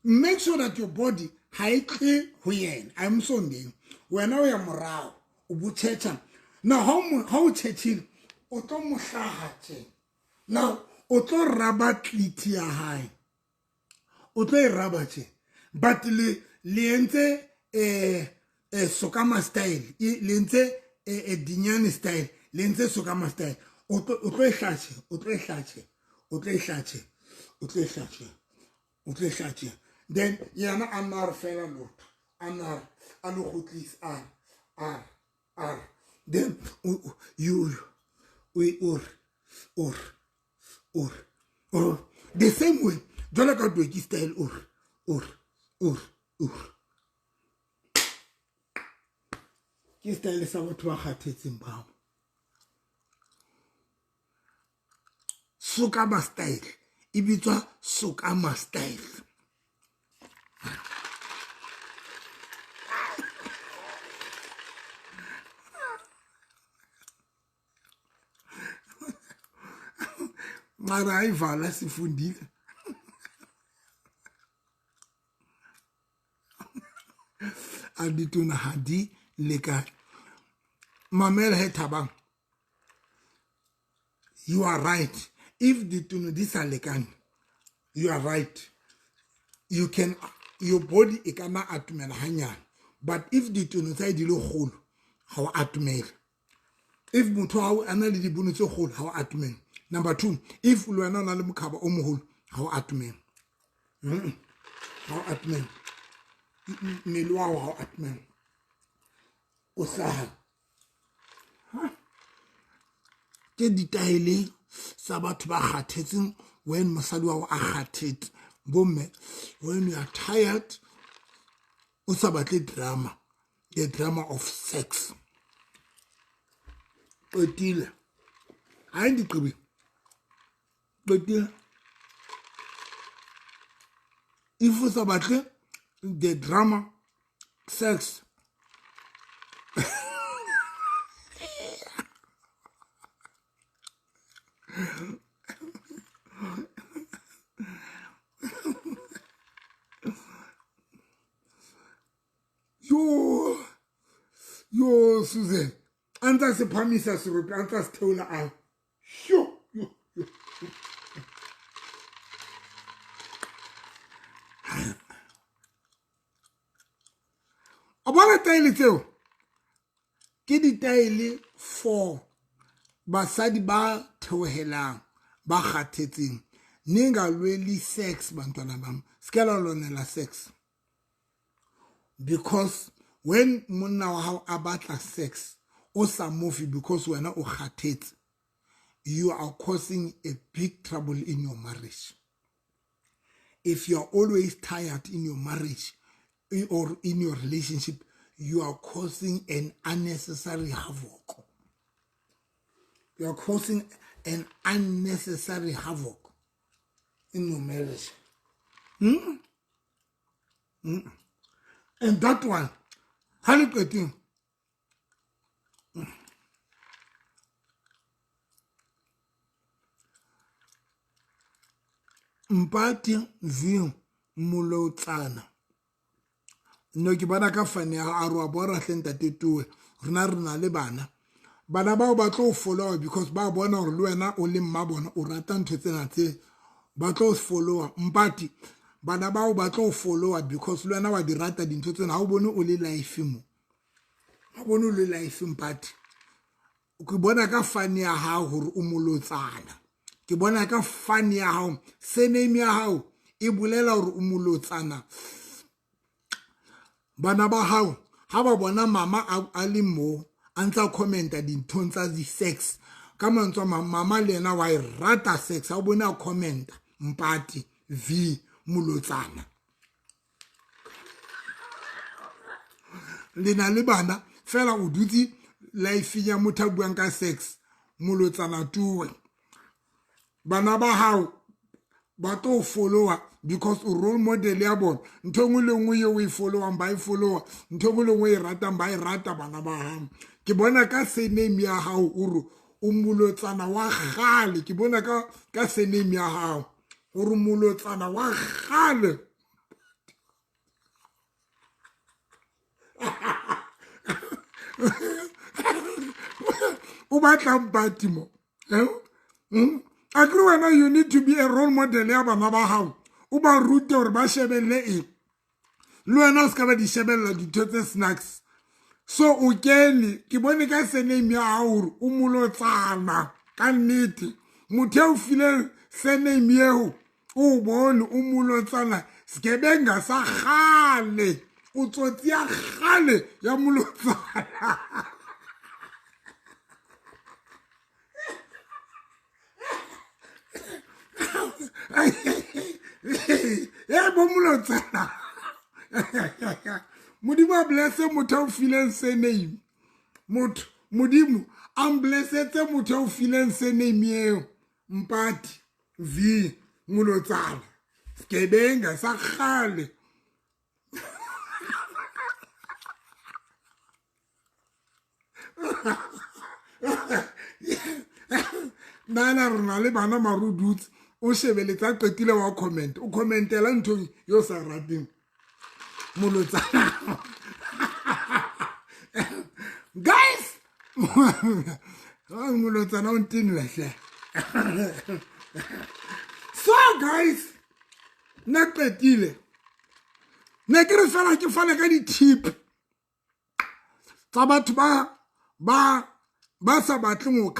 make sure that your body ha e tle ho yena, ha e mo sondeng. Wena o ya morao, o bo tjhetjha. Now, ha o tjhetjhile, o tlo mo hlaha tje. Now, o tlo raba clit ya hae. O tlo e raba tje. But le entse sokama style, le entse dinyane style, le entse sokama style. O tlo e hlatše, o tlo e hlatše, o tlo e hlatše, o tlo e hlatše, o tlo e hlatše. Then yena a nna a re fela lotho, a nna a re, a le kgutlise, a re, a re, a re. Then you, o re, o re, o re, o re. The same way, jwalo ka doggy style, o re, o re, o re, o re. Ke style sa batho ba kgathetseng bao. Sokama style, e bitswa sokama style. Mara ayivala sifundile. A ditona ha di lekane. Mamela he Thabang. You are right. If ditono di sa lekane, you are right. You can, your body e ka nna atumela hanyane. But if ditono tsa di le kgolo, ha o atumele. If motho wa hao a na le dibono tse kgolo, ha o atumele. Number two, if le wena o na le mokhaba o moholo, ha o atumele. Ha o atumele. Mmele wa hao ha o atumele. O hlaha. Ke ditaele tsa batho ba kgathetseng when mosadi wa hao a kgathetse. Bomme, when you are tired, o sa batle drama, the drama of sex. Qetile. Ha e diqibi. Qetile. If o sa batle the drama sex, yo, yo, Susan, a ntsa se phamisa serope, a ntsa se theola a, sho, yo, yo. O bona taele tseo? Ke ditaele for basadi ba theohelang, ba kgathetseng. Ningalweli sex, bantwana bam. Se ka la lwanela sex. Because when monna wa hao a batla sex, o sa mofe because wena o kgathetse, you are causing a big trouble in your marriage. If you are always tired in your marriage or in your relationship, you are causing an unnecessary havoc. You are causing an unnecessary havoc in your marriage. And that one, ha le qeteng, Mpati V Molotsana. No ke bona ka fane ya a re wa bora hle ntate Tuwe. Rena re na le bana. Bana bao ba tlo follow because ba bona hore le wena o le mma bona o rata ntho tsena tse ba tlo follow Mpati. Bana bao ba tlo follow because le wena wa di rata dintho tsena ha o bone o le life mo. Ha bone o le life Mpati. Ke bona ka fane ya hao hore o molotsana. Ke bona ka fane ya hao, surname ya hao e bolela hore o molotsana. Bana ba hao ha ba bona mama a le mo a ntsa commenta dinthong tsa di-sex ka mantswe a mang mama le yena wa e rata sex ha o bone a commenta Mpati V molotsana. Le na le bana fela o dutse life ya motho a buang ka sex molotsana tuwe. Bana ba hao ba tlo followa because o role model ya bona. Ntho e nngwe le nngwe eo o e followang ba e followa, ntho e nngwe le nngwe e ratang ba e rata bana ba hao. Ke bona ka surname ya hao o re o molotsana wa kgale. Ke bona ka surname ya hao o re molotsana wa kgale. O batla Mpati mo. Akere wena you need to be a role model ya bana ba hao. O ba rute hore ba shebelle eng. Le wena o ska ba di shebella dintho tse snacks. So o kene ke bone ka surname ya hao hore o molotsana ka nnete. Motho eo fileng surname eo o bone o molotsana sekebenga sa kgale, o tsotsi ya kgale ya molotsana. E bo molotsana. Modimo a blesse motho o fileng surname. Motho Modimo a mblessetse motho o fileng surname eo. Mpati V molotsana sekebenga sa kgale. Nana re na le bana mare o dutse o shebeletse a qetile wa comment, o commentela nthong yo sa rateng molotsana. Guys, molotsana o ntenela hle. So guys, nna qetile ne ke re fela ke fane ka di-tip tsa batho ba sa batleng ho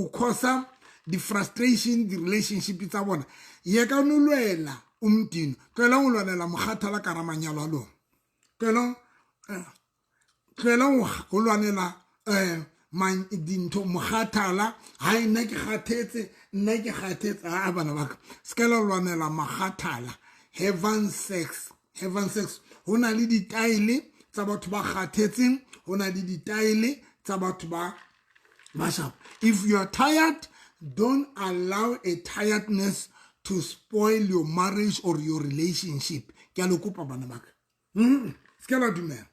causa di-frustration di-relationship tsa bona. Ye ka no lwela o modimo, tlohela ho lwanela mokgathala ka hara manyalo a lona. Tlohela ho lwanela dintho mokgathala. Hai nna ke kgathetse, nna ke kgathetse. A bana ba ka, se ka la lwanela mokgathala. Having sex, having sex. Ho na le ditaele tsa batho ba kgathetseng, ho na le ditaele tsa batho ba sharp. If you are tired, don't allow a tiredness to spoil your marriage or your relationship. Ke a le kopa bana ba ka. Se ka la dumela.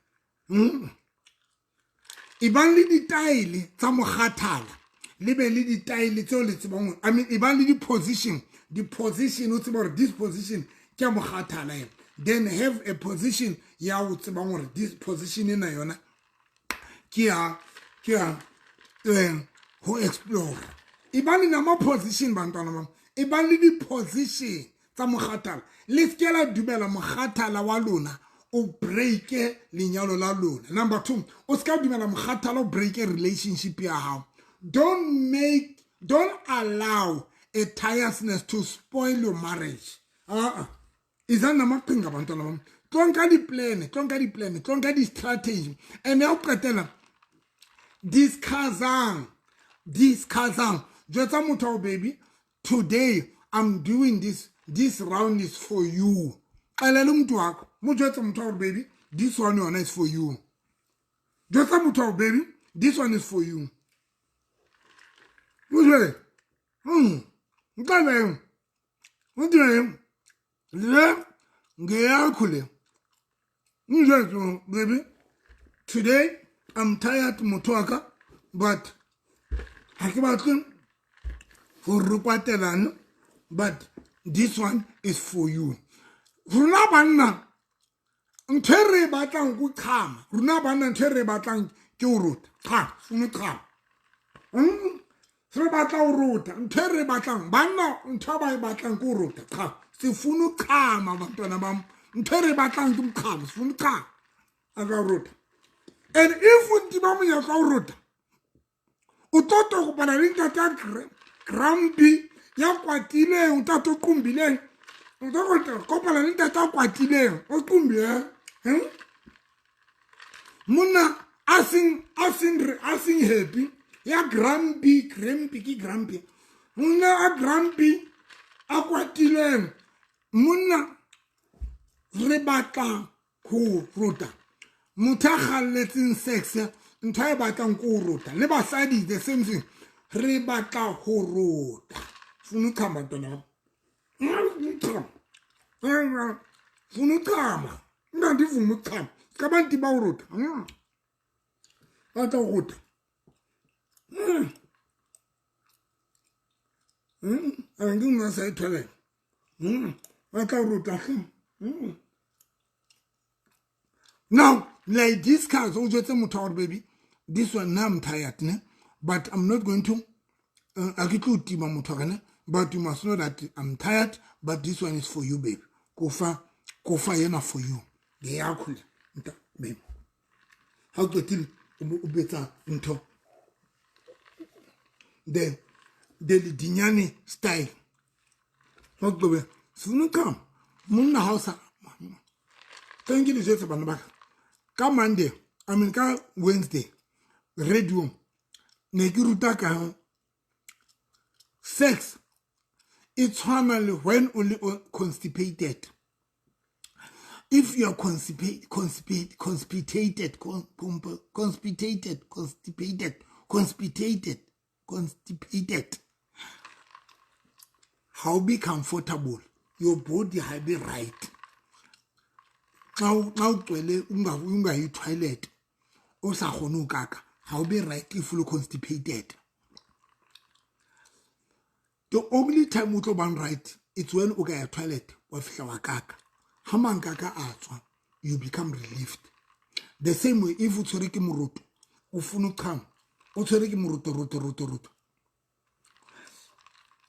Ebang le ditaele tsa mokgathala, le be le ditaele tseo le tsebang hore, I mean, ebang le di-position, di-position o tseba hore this position ke ya mokgathala ena. Then have a position ya o tsebang hore this position ena yona ke ya ho explore. Ebang le nama position bantwana ba, ebang le di-position tsa mokgathala. Le se ke la dumela mokgathala wa lona o breake lenyalo la lona. Number 2, o se ka dumela mokgathala o breake relationship ya hao. Don't allow a tiredness to spoil your marriage. Izana namaqhinga bantwana bam. Tlo nka di-plan, tlo nka di-plan, tlo nka di-strategy. And ya ho qetela, discussang, discussang. Jwetsa motho wa baby, today I'm doing this, this round is for you. Xelela umuntu wakho, mo jwetse motho wa baby, this one yona is for you. Jwetsa motho wa baby, this one is for you. Mo jwetse. Nqale. Mo jwetse. Le ngeyakho le. Mo jwetse baby, today I'm tired motho wa ka, but ha ke batle ho re kwatelana, but This one is for you. Rona banna, ntho e re e batlang ko qhama. Rona banna, ntho e re e batlang ke ho rota. Cha, seno qhama. Re batla ho rota. Ntho e re e batlang, banna, ntho ba e batlang ke ho rota. Cha, sifuna uchama, bantwana bam. Ntho e re e batlang ke mchamo, sifuna uchama. A ka rota. And if o ntima monyetla o rota, o tlo tokopana le ntate a grumpy ya kwatileng, ntate o qombileng. O tlo kopana le ntate a kwatileng, o qombileng. Monna a seng happy, ya grumpy, grumpy ke grumpy. Monna a grumpy, a kwatileng. Monna, re batla ho rota. Motho a kgalletseng sex, ntho a e batlang ke ho rota. Le basadi, the same thing. Re batla ho rota. Funa uchama, ntwana. Uchama. Funa uchama. Ungandivumi ukuchama. Ka ntima ho rota. Batla ho rota. Ke nna sa e toilet. Batla ho rota. Now, like this cars, o jwetse motho wa gore, "Baby, this one now I'm tired, ne? But I'm not going to a ke tlo tima motho wa ne, but you must know that I'm tired, but this one is for you, baby. Kofa kofa yena for you. Ngeyakho le nta, baby." Ha o qetile, o betsa ntho the ledinyane style. Ha o qobe sifuna uchama. Monna, ha o sa thank you, le bana ba ka Monday, I mean ka Wednesday, radio ne ke ruta ka sex. E tshwana le when o le constipated. If you are constipated, constipated, constipated, constipated, constipated, constipated, how be comfortable, your body ha be right. Xa ugcwele ungayi toilet, o sa kgone ho kaka, ha o be right if you constipated. The only time o tlo bang right, it's when o ka ya toilet, wa fihla wa kaka. Ha mankaka a tswa, you become relieved. The same way, if o tshwere ke moroto, o funa uchama, o tshwere ke moroto, roto roto roto,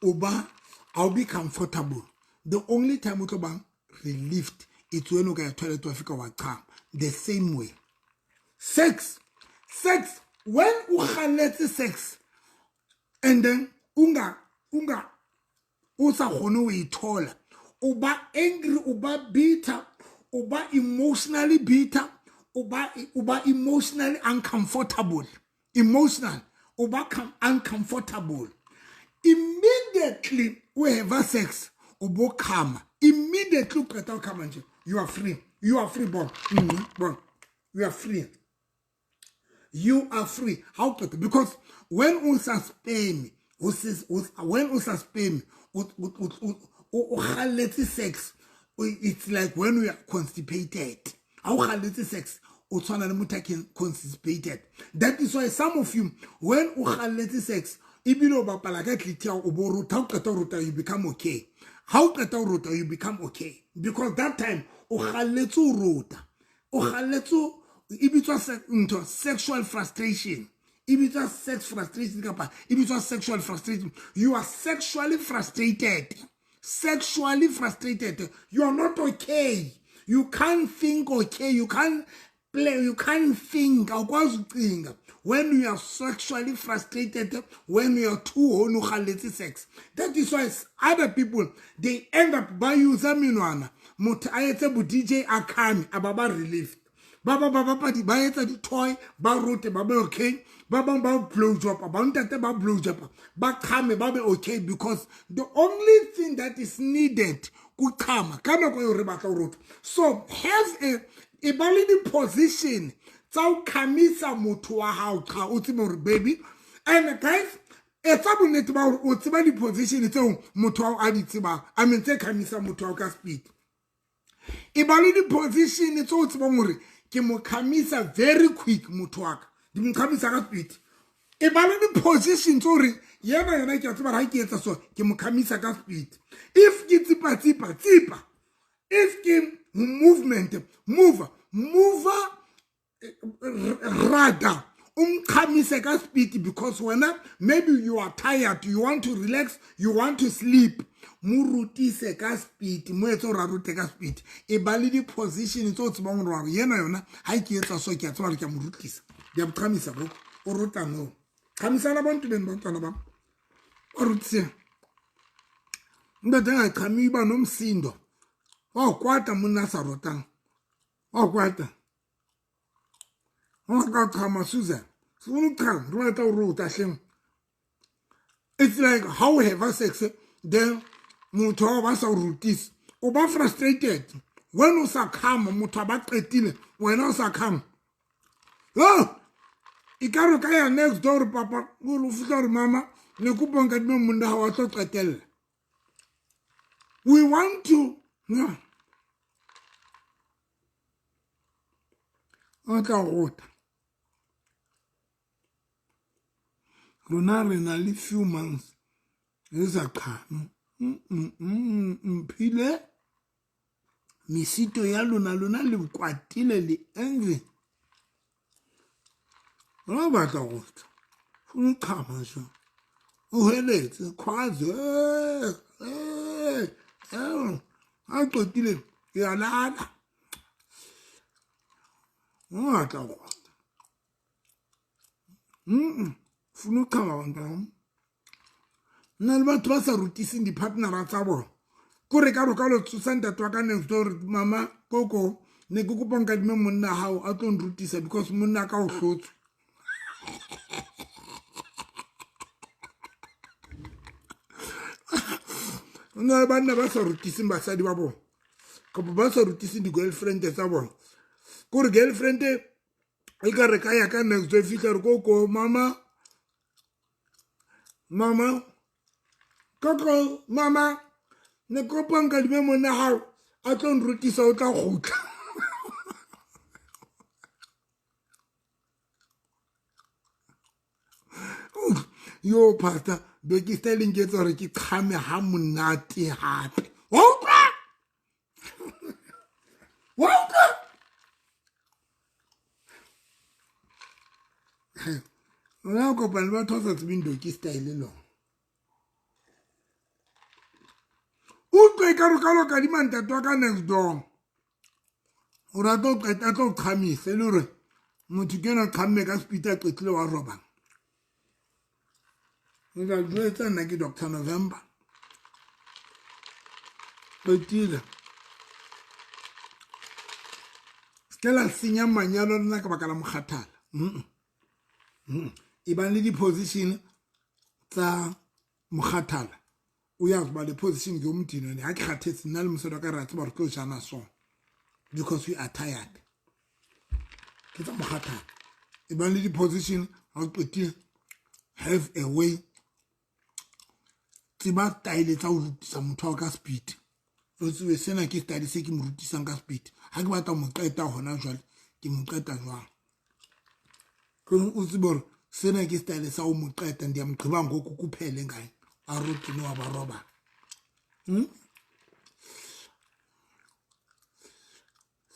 o ba I'll be comfortable. The only time o tlo bang relieved, it's when o ka ya toilet, wa fika wa chama. The same way, sex. Sex, when o kgalletse sex and then unga o sa kgone ho e thola, o ba angry, o ba bitter, o ba emotionally bitter, o ba emotionally uncomfortable, emotional, o ba uncomfortable. Immediately o have sex, o bo khama. Immediately o qeta ho khama nje, you are free, you are free. Bon, bon, you are free, you are free. How qeta, because when o sa sperm, when o sa sperm, o kgalletse sex, it's like when we are constipated. Ha o kgalletse sex, o tshwana le motho a constipated. That is why some of you, when o kgalletse sex, ebile o bapala ka clit ya, o bo rota, o qeta ho rota, you become okay. Ha o qeta ho rota, you become okay, because that time o kgalletse ho rota, o kgalletse. E bitswa ntho sexual frustration. E bitswa sex frustration kapa e bitswa sexual frustration. You are sexually frustrated, sexually frustrated. You are not okay, you can't think okay, you can't play, you can't think, awukwazi ucinga when you are sexually frustrated, when you are too horny, ukgalletse sex. That is why other people, they end up ba use menwana. Motho a etse bo DJ, a khame, a ba ba relieved. Ba ba ba bapadi ba etsa di-toy, ba rote, ba be okay. Ba bang ba blow job, ba ntate ba blow job, ba qhame, ba be okay, because the only thing that is needed kuchama ka nako eo re batla ho rota. So have a e ba le di-position tsa ho khamisa motho wa hao. Cha, o tsebe hore, baby, and guys, etsa bonnete ba hore o tseba di-position tseo motho wa hao a di tsebang, I mean tse khamisang motho wa hao ka speed. E ba le di-position tse o tsebang hore ke mo khamisa very quick motho wa ka, di mo khamisa ka speed. E ba le di-position tse gore yena yona ke a tseba ga ke etsa so ke mo khamisa ka speed. If ke tsipa tsipa tsipa, if ke movement move move rather umkhamise ka speed, because wena maybe you are tired, you want to relax, you want to sleep. Mo rutise ka speed, mo etse gore a rute ka speed. E ba le di-position tse o tsebang gore yena yona ga ke etsa so ke a tseba gore ke a mo rutisa. Di a bochamisa bo o ruta no chamisana abantu beni bantwana bam ba rutise. Indoda engachami iba nomsindo wa kwata monna a sa rotang wa kwata. O ka chama Susan sifuna ukuchama re batla o ruta hleng. It's like how we have sex then motho wa ba sa o rutise o ba frustrated when o sa khama motho a ba qetile wena o sa khama. Oh, e ka re ka ya next door papa o re fihla re mama ne kopa nka dime monna ha wa tlo qetella. We want to yeah. O tla rota rona re na le few months re sa qhame. Mphile mesito ya lona lona le kwatile le angry. Rona batla go tla funa uchama nje o heletse khwaze a qetile ya lala. O batla go tla funa uchama bantwana. Nna le batho ba sa rutiseng di-partnera tsa bona kore ka re ka lo tsosa ntate wa ka next door mama koko ne ke kopa nkadime monna hao a tlo nrutisa because monna ka o hlotswe. Nna le banna ba sa rutiseng basadi ba bona kapa ba sa rutiseng di-girlfriend tsa bona kore girlfriend e ka re ka ya ka next door fihla re koko mama mama koko mama ne kopa nkadime monna hao a tlo nrutisa o tla kgutla. Yo pastor be ke styling ke etsa hore ke qhame ha monate hape. Wa utlwa? Wa utlwa? Nna kopana le batho ba sa tsebeng doki style lona. Utlwe ka re ka lo kadima ntate wa ka next door gore a tlo qeta a tlo qhamisa e le hore motho ke ena qhamme ka speed a qetile wa robala. Nka jwetsa nna ke Dr. November qetile. Se ke la senya manyalo lena ka baka la mokgathala. E bang le di-position tsa mokgathala o ya ba le position ke o modino ne ha ke kgathetse nna le mosadi wa ka re a tseba re tlo jana so because we are tired. Ke tsa mokgathala. E bang le di-position ha o qetile have a way tseba style tsa ho rutisa motho wa ka speed. O tsebe sena ke style se ke mo rutisang ka speed. Ha ke batla ho mo qeta hona jwale ke mo qeta jwang. Ke o tsebe hore sena ke style sa ho mo qeta ndi a mo qhibang ngoku kuphele ngaye a rutine wa ba roba.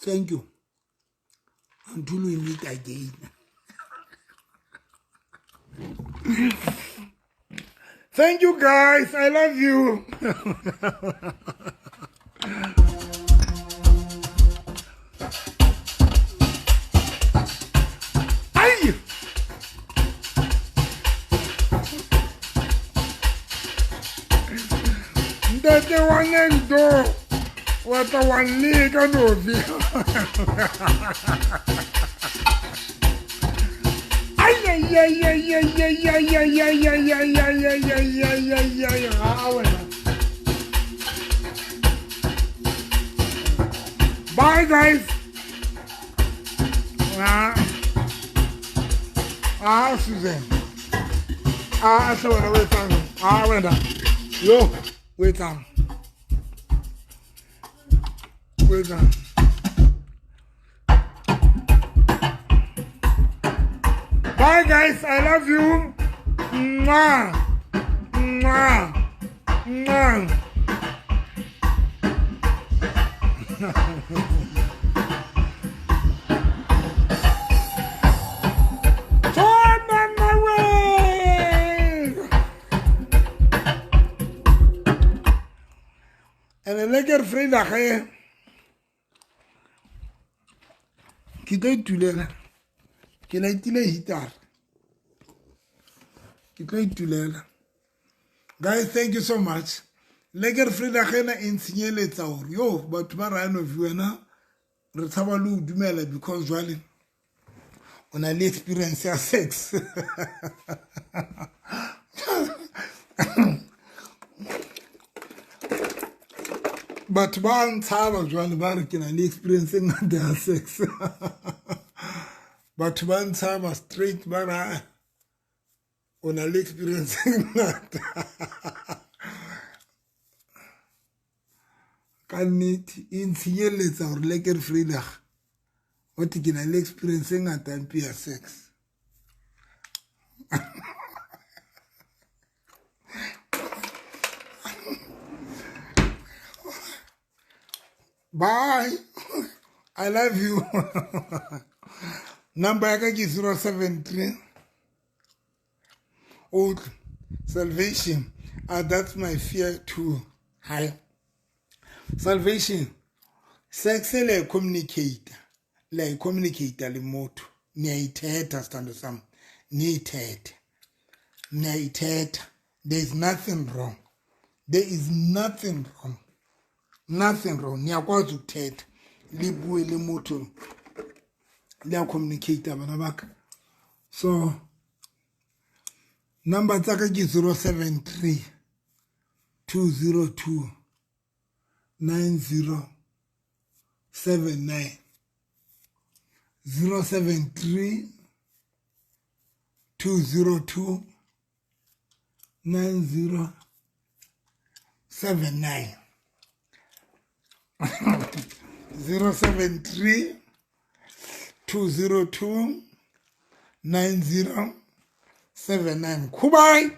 Thank you. Until we meet again. Thank you guys. I love you. Ay! Ntate wa next door wa tla wa nleka Novi. Ay ay ay ay ay ay ay ay ay ay ay ay ay ay ay ay ay. Ah, wena. Bye guys. Ah. Ah, Suzanne. Ah, so wena o etsang? Ah, wena. Yo, o etsang? O etsang? Bye guys. guys, I love you. Mwah. Mwah. Mwah. Turn on my way. En 'n lekker Vrydag hè. Ke tlo itulela. Ke laitile heater. Ke tlo itulela. Guys, thank you so much. Lekker Vrydag ena e ntshenyeletsa hore yo batho ba rano wena re tshaba le ho dumela because jwale o na le experience ya sex. Batho ba ntshaba jwale ba re ke na le experience e ngata ya sex. Batho ba ntshaba straight ba re o na le experience e ngata. Ka nnete e ntshenyeletsa hore lekker Vrydag othi ke na le experience e ngata mpe ya sex. Bye. I love you. Number ya ka ke 073. Old salvation. That's my fear too. Hi. Salvation. Sex le communicator. Le communicator le motho. Niyayithetha sithando sami. Niyithethe. Niyayithetha. There is nothing wrong. There is nothing wrong. Nothing wrong. Niyakwazi ukuthetha. Le bue le motho. Le communicate bana baka. So number tsa ka ke 073 202 9079. 073 202 9079. 073 202 9079. Goodbye.